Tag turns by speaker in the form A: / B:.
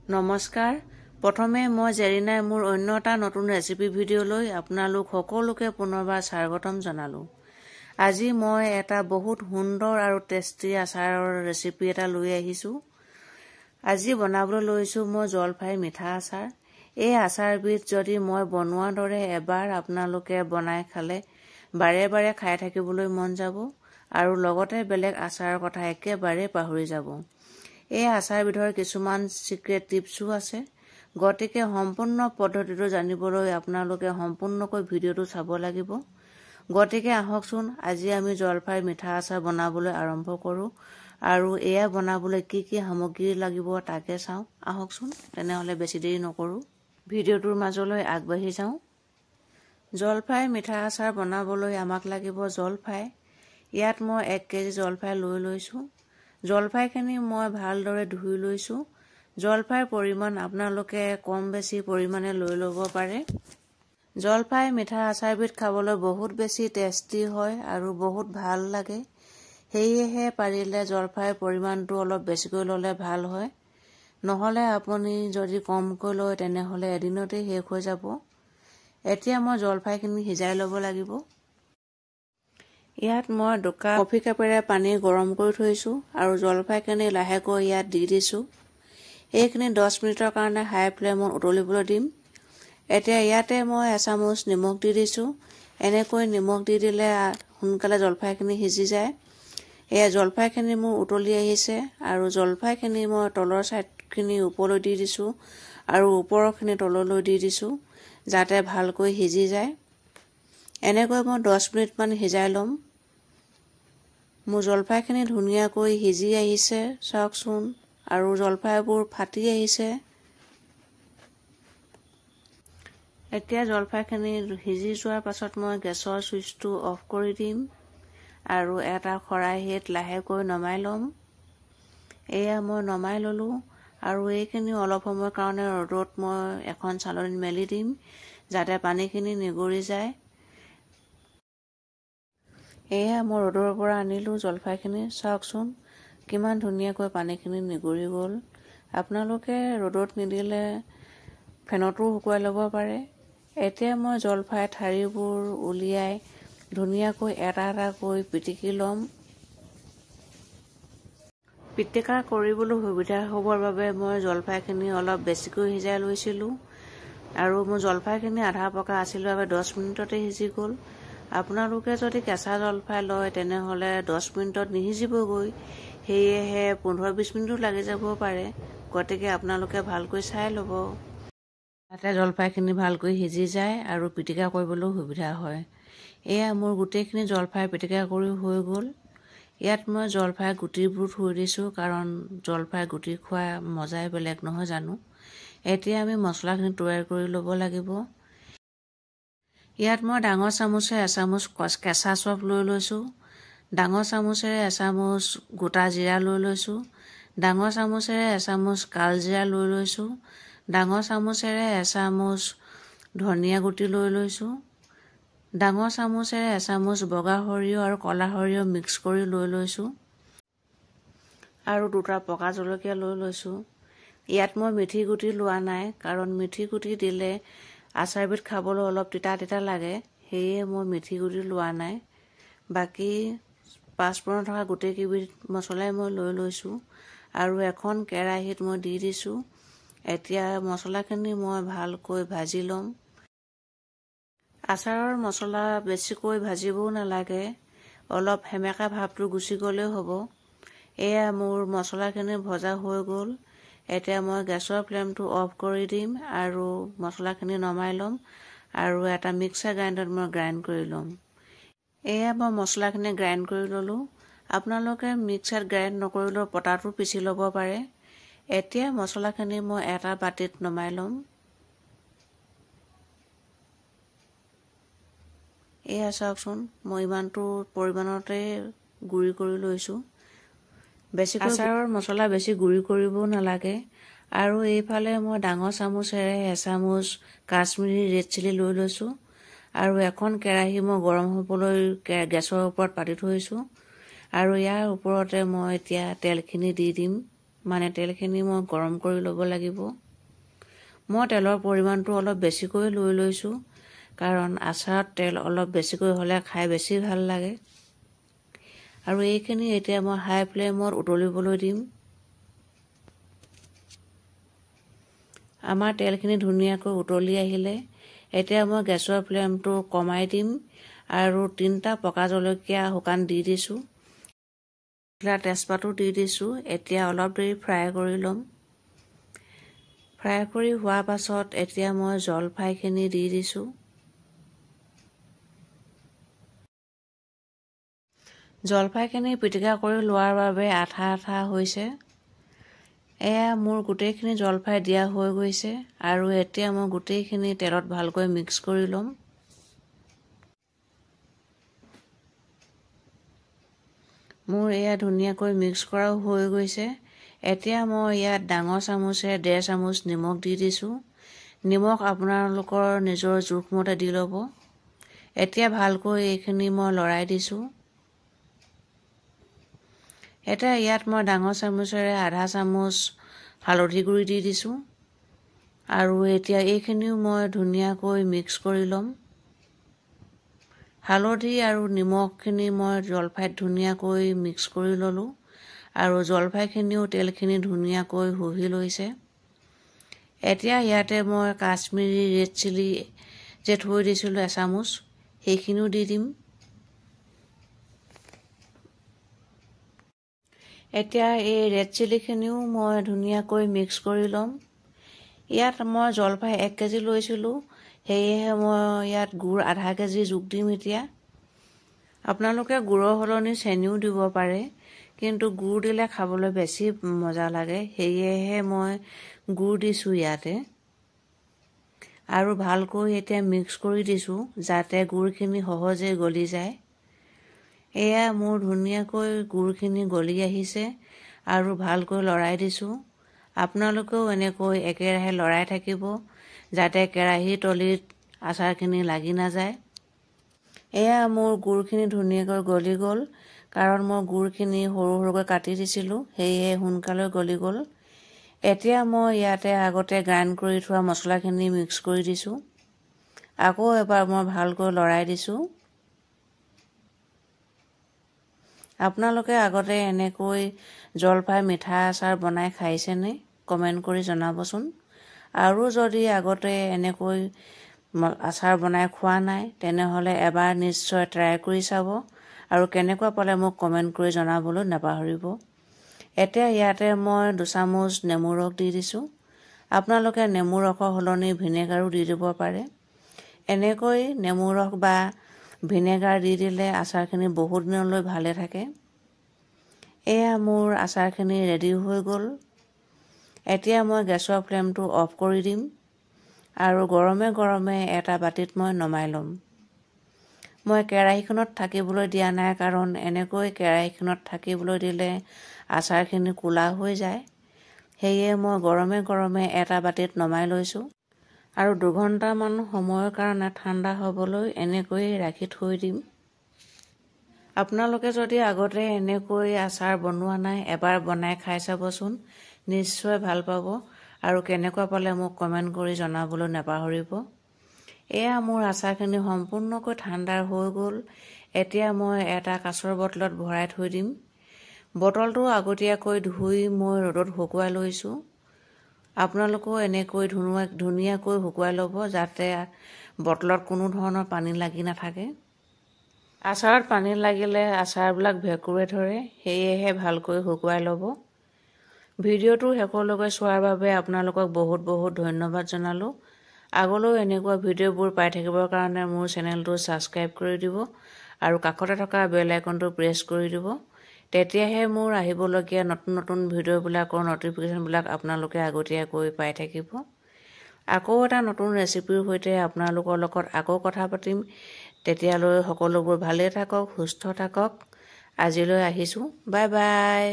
A: নমস্কাৰ। প্ৰথমে মই জেৰিনাই মোৰ অন্য এটা নতুন ৰেচিপি ভিডিঅ'লৈ আপোনালোক সকলোকে পুনৰবাৰ স্বাগতম জনালোঁ। আজি মই এটা বহুত সুন্দৰ আৰু টেষ্টি আচাৰৰ ৰেচিপি এটা লৈ আহিছোঁ। আজি বনাবলৈ লৈছোঁ মই জলফাই মিঠা আচাৰ। এই আচাৰবিধ যদি মই বনোৱাৰ দৰে এবাৰ আপোনালোকে বনাই খালে বাৰে বাৰে খাই থাকিবলৈ মন যাব আৰু লগতে বেলেগ আচাৰৰ কথা একেবাৰে পাহৰি যাব। এই আচাৰবিধৰ কিছুমান চিক্ৰেট টিপছো আছে, গতিকে সম্পূৰ্ণ পদ্ধতিটো জানিবলৈ আপোনালোকে সম্পূৰ্ণকৈ ভিডিঅ'টো চাব লাগিব। গতিকে আহকচোন আজি আমি জলফাই মিঠা আচাৰ বনাবলৈ আৰম্ভ কৰোঁ আৰু এয়া বনাবলৈ কি কি সামগ্ৰী লাগিব তাকে চাওঁ। আহকচোন তেনেহ'লে বেছি দেৰি নকৰোঁ, ভিডিঅ'টোৰ মাজলৈ আগবাঢ়ি যাওঁ। জলফাই মিঠা আচাৰ বনাবলৈ আমাক লাগিব জলফাই। ইয়াত মই 1 কেজি জলফাই লৈ লৈছোঁ। জলফাইখিনি মই ভালদৰে ধুই লৈছোঁ। জলফাইৰ পৰিমাণ আপোনালোকে কম বেছি পৰিমাণে লৈ ল'ব পাৰে। জলফাই মিঠা আচাৰবিধ খাবলৈ বহুত বেছি টেষ্টি হয় আৰু বহুত ভাল লাগে, সেয়েহে পাৰিলে জলফাইৰ পৰিমাণটো অলপ বেছিকৈ ল'লে ভাল হয়। নহ'লে আপুনি যদি কমকৈ লয় তেনেহ'লে এদিনতেই শেষ হৈ যাব। এতিয়া মই জলফাইখিনি সিজাই ল'ব লাগিব। ইয়াত মই 2 কাপ কফি কাপেৰে পানী গৰম কৰি থৈছোঁ আৰু জলফাইখিনি লাহেকৈ ইয়াত দি দিছোঁ। এইখিনি 10 মিনিটৰ কাৰণে হাই ফ্লেমত উতলিবলৈ দিম। এতিয়া ইয়াতে মই এচামুচ নিমখ দি দিছোঁ। এনেকৈ নিমখ দি দিলে সোনকালে জলফাইখিনি সিজি যায়। এয়া জলফাইখিনি মোৰ উতলি আহিছে আৰু জলফাইখিনি মই তলৰ ছাইডখিনি ওপৰলৈ দি দিছোঁ আৰু ওপৰৰখিনি তললৈ দি দিছোঁ যাতে ভালকৈ সিজি যায়। এনেকৈ মই 10 মিনিটমান সিজাই ল'ম। মোৰ জলফাইখিনি ধুনীয়াকৈ সিজি আহিছে চাওকচোন, আৰু জলফাইবোৰ ফাটি আহিছে। এতিয়া জলফাইখিনি সিজি যোৱাৰ পাছত মই গেছৰ চুইচটো অফ কৰি দিম আৰু এটা খৰাহীত লাহেকৈ নমাই ল'ম। এয়া মই নমাই ল'লোঁ আৰু এইখিনি অলপ সময়ৰ কাৰণে ৰ'দত মই এখন চালনীত মেলি দিম যাতে পানীখিনি নিগৰি যায়। এয়া মই ৰ'দৰ পৰা আনিলোঁ জলফাইখিনি, চাওকচোন কিমান ধুনীয়াকৈ পানীখিনি নিগৰি গ'ল। আপোনালোকে ৰ'দত নিদিলে ফেনতো শুকুৱাই ল'ব পাৰে। এতিয়া মই জলফাই ঠাৰিবোৰ উলিয়াই ধুনীয়াকৈ এটা এটাকৈ পিটিকি ল'ম। পিটিকা কৰিবলৈ সুবিধা হ'বৰ বাবে মই জলফাইখিনি অলপ বেছিকৈ সিজাই লৈছিলোঁ আৰু মোৰ জলফাইখিনি আধা পকা আছিল বাবে 10 মিনিটতে সিজি গ'ল। আপোনালোকে যদি কেঁচা জলফাই লয় তেনেহ'লে 10 মিনিটত নিসিজিবগৈ, সেয়েহে 15-20 মিনিটো লাগি যাব পাৰে। গতিকে আপোনালোকে ভালকৈ চাই ল'ব যাতে জলফাইখিনি ভালকৈ সিজি যায় আৰু পিটিকা কৰিবলৈও সুবিধা হয়। এয়া মোৰ গোটেইখিনি জলফাই পিটিকা কৰি হৈ গ'ল। ইয়াত মই জলফাই গুটিবোৰ থৈ দিছোঁ, কাৰণ জলফাই গুটি খোৱা মজাই বেলেগ নহয় জানো। এতিয়া আমি মছলাখিনি তৈয়াৰ কৰি ল'ব লাগিব। ইয়াত মই ডাঙৰ চামুচেৰে এচামুচ কেঁচা চফ লৈ লৈছোঁ, ডাঙৰ চামুচেৰে এচামুচ গোটা জিৰা লৈ লৈছোঁ, ডাঙৰ চামুচেৰে এচামুচ কালজিৰা লৈ লৈছোঁ, ডাঙৰ চামুচেৰে এচামুচ ধনিয়া গুটি লৈ লৈছোঁ, ডাঙৰ চামুচেৰে এচামুচ বগা সৰিয়হ আৰু ক'লা সৰিয়হ মিক্স কৰি লৈ লৈছোঁ আৰু 2টা পকা জলকীয়া লৈ লৈছোঁ। ইয়াত মই মিঠি গুটি লোৱা নাই, কাৰণ মিঠি গুটি দিলে আচাৰবিধ খাবলৈ অলপ তিতা তিতা লাগে, সেয়ে মই মিঠি গুটি লোৱা নাই। বাকী পাঁচফোৰণ থকা গোটেইকেইবিধ মছলাই মই লৈ লৈছোঁ আৰু এখন কেৰাহীত মই দি দিছোঁ। এতিয়া মছলাখিনি মই ভালকৈ ভাজি ল'ম। আচাৰৰ মছলা বেছিকৈ ভাজিবও নালাগে, অলপ সেমেকা ভাৱটো গুচি গ'লেও হ'ব। এয়া মোৰ মছলাখিনি ভজা হৈ গ'ল। এতিয়া মই গেছৰ ফ্লেমটো অফ কৰি দিম আৰু মছলাখিনি নমাই ল'ম আৰু এটা মিক্সাৰ গ্ৰাইণ্ডাৰত মই গ্ৰাইণ্ড কৰি ল'ম। এয়া মই মছলাখিনি গ্ৰাইণ্ড কৰি ল'লোঁ। আপোনালোকে মিক্সাৰত গ্ৰাইণ্ড নকৰিলেও পটাটো পিচি ল'ব পাৰে। এতিয়া মছলাখিনি মই এটা বাতিত নমাই ল'ম। এয়া চাওকচোন মই ইমানটো পৰিমাণতে গুড়ি কৰি লৈছোঁ। বেছিকৈ আচাৰৰ মছলা বেছি গুড়ি কৰিবও নালাগে। আৰু এইফালে মই ডাঙৰ চামুচেৰে এচামুচ কাশ্মীৰী ৰেড চিলি লৈ লৈছোঁ আৰু এখন কেৰাহী মই গৰম হ'বলৈ গেছৰ ওপৰত পাতি থৈছোঁ আৰু ইয়াৰ ওপৰতে মই এতিয়া তেলখিনি দি দিম। মানে তেলখিনি মই গৰম কৰি ল'ব লাগিব। মই তেলৰ পৰিমাণটো অলপ বেছিকৈ লৈ লৈছোঁ, কাৰণ আচাৰত তেল অলপ বেছিকৈ হ'লে খাই বেছি ভাল লাগে। আৰু এইখিনি এতিয়া মই হাই ফ্লেমত উতলিবলৈ দিম। আমাৰ তেলখিনি ধুনীয়াকৈ উতলি আহিলে এতিয়া মই গেছৰ ফ্লেমটো কমাই দিম আৰু 3টা পকা জলকীয়া শুকান দি দিছোঁ, তেজপাতো দি দিছোঁ। এতিয়া অলপ দেৰি ফ্ৰাই কৰি ল'ম। ফ্ৰাই কৰি হোৱাৰ পাছত এতিয়া মই জলফাইখিনি দি দিছোঁ। জলফাইখিনি পিটিকা কৰি লোৱাৰ বাবে আঠা আঠা হৈছে। এয়া মোৰ গোটেইখিনি জলফাই দিয়া হৈ গৈছে আৰু এতিয়া মই গোটেইখিনি তেলত ভালকৈ মিক্স কৰি ল'ম। মোৰ এয়া ধুনীয়াকৈ মিক্স কৰাও হৈ গৈছে। এতিয়া মই ইয়াত ডাঙৰ চামুচেৰে 1.5 চামুচ নিমখ দি দিছোঁ। নিমখ আপোনালোকৰ নিজৰ জোখমতে দি ল'ব। এতিয়া ভালকৈ এইখিনি মই লৰাই দিছোঁ। এতিয়া ইয়াত মই ডাঙৰ চামুচেৰে আধা চামুচ হালধি গুড়ি দি দিছোঁ আৰু এতিয়া এইখিনিও মই ধুনীয়াকৈ মিক্স কৰি ল'ম। হালধি আৰু নিমখখিনি মই জলফাইত ধুনীয়াকৈ মিক্স কৰি ল'লোঁ আৰু জলফাইখিনিও তেলখিনি ধুনীয়াকৈ শুহি লৈছে। এতিয়া ইয়াতে মই কাশ্মীৰী ৰেড চিলি যে থৈ দিছিলোঁ এচামুচ, সেইখিনিও দি দিম। এতিয়া এই ৰেড চিলিখিনিও মই ধুনীয়াকৈ মিক্স কৰি ল'ম। ইয়াত মই জলফাই 1 কেজি লৈছিলোঁ, সেয়েহে মই ইয়াত গুড় আধা কেজি যোগ দিম। এতিয়া আপোনালোকে গুড়ৰ সলনি চেনিও দিব পাৰে, কিন্তু গুড় দিলে খাবলৈ বেছি মজা লাগে, সেয়েহে মই গুড় দিছোঁ ইয়াতে। আৰু ভালকৈ এতিয়া মিক্স কৰি দিছোঁ যাতে গুড়খিনি সহজে গলি যায়। এয়া মোৰ ধুনীয়াকৈ গুড়খিনি গলি আহিছে আৰু ভালকৈ লৰাই দিছোঁ। আপোনালোকেও এনেকৈ একেৰাহে লৰাই থাকিব যাতে কেৰাহীৰ তলিত আচাৰখিনি লাগি নাযায়। এয়া মোৰ গুড়খিনি ধুনীয়াকৈ গলি গ'ল, কাৰণ মই গুড়খিনি সৰু সৰুকৈ কাটি দিছিলোঁ, সেয়েহে সোনকালে গলি গ'ল। এতিয়া মই ইয়াতে আগতে গ্ৰাইণ্ড কৰি থোৱা মছলাখিনি মিক্স কৰি দিছোঁ। আকৌ এবাৰ মই ভালকৈ লৰাই দিছোঁ। আপোনালোকে আগতে এনেকৈ জলফাই মিঠা আচাৰ বনাই খাইছেনে? কমেণ্ট কৰি জনাবচোন। আৰু যদি আগতে এনেকৈ আচাৰ বনাই খোৱা নাই, তেনেহ'লে এবাৰ নিশ্চয় ট্ৰাই কৰি চাব আৰু কেনেকুৱা পালে মোক কমেণ্ট কৰি জনাবলৈ নাপাহৰিব। এতিয়া ইয়াতে মই 2 চামুচ নেমু ৰস দি দিছোঁ। আপোনালোকে নেমু ৰসৰ সলনি ভিনেগাৰো দি দিব পাৰে। এনেকৈ নেমু ৰস বা ভিনেগাৰ দি দিলে আচাৰখিনি বহুত দিনলৈ ভালে থাকে। এয়া মোৰ আচাৰখিনি ৰেডি হৈ গ'ল। এতিয়া মই গেছৰ ফ্লেমটো অফ কৰি দিম আৰু গৰমে গৰমে এটা বাতিত মই নমাই ল'ম। মই কেৰাহীখনত থাকিবলৈ দিয়া নাই, কাৰণ এনেকৈ কেৰাহীখনত থাকিবলৈ দিলে আচাৰখিনি ক'লা হৈ যায়। সেয়ে মই গৰমে গৰমে এটা বাতিত নমাই লৈছোঁ আৰু 2 ঘণ্টামান সময়ৰ কাৰণে ঠাণ্ডা হ'বলৈ এনেকৈয়ে ৰাখি থৈ দিম। আপোনালোকে যদি আগতে এনেকৈ আচাৰ বনোৱা নাই, এবাৰ বনাই খাই চাবচোন, নিশ্চয় ভাল পাব। আৰু কেনেকুৱা পালে মোক কমেণ্ট কৰি জনাবলৈ নাপাহৰিব। এয়া মোৰ আচাৰখিনি সম্পূৰ্ণকৈ ঠাণ্ডা হৈ গ'ল। এতিয়া মই এটা কাঁচৰ বটলত ভৰাই থৈ দিম। বটলটো আগতীয়াকৈ ধুই মই ৰ'দত শুকুৱাই লৈছোঁ। আপোনালোকেও এনেকৈ ধুনীয়াকৈ শুকুৱাই ল'ব যাতে বটলত কোনো ধৰণৰ পানী লাগি নাথাকে। আচাৰত পানী লাগিলে আচাৰবিলাক ভেঁকুৰে ধৰে, সেয়েহে ভালকৈ শুকুৱাই ল'ব। ভিডিঅ'টো শেষলৈকে চোৱাৰ বাবে আপোনালোকক বহুত বহুত ধন্যবাদ জনালোঁ। আগলৈও এনেকুৱা ভিডিঅ'বোৰ পাই থাকিবৰ কাৰণে মোৰ চেনেলটো ছাবস্ক্ৰাইব কৰি দিব আৰু কাষতে থকা বেল আইকনটো প্ৰেছ কৰি দিব। তেতিয়াহে মোৰ আহিবলগীয়া নতুন নতুন ভিডিঅ'বিলাকৰ ন'টিফিকেশ্যনবিলাক আপোনালোকে আগতীয়াকৈ পাই থাকিব। আকৌ এটা নতুন ৰেচিপিৰ সৈতে আপোনালোকৰ লগত আকৌ কথা পাতিম। তেতিয়ালৈ সকলোবোৰ ভালে থাকক, সুস্থ থাকক। আজিলৈ আহিছোঁ, বাই বাই।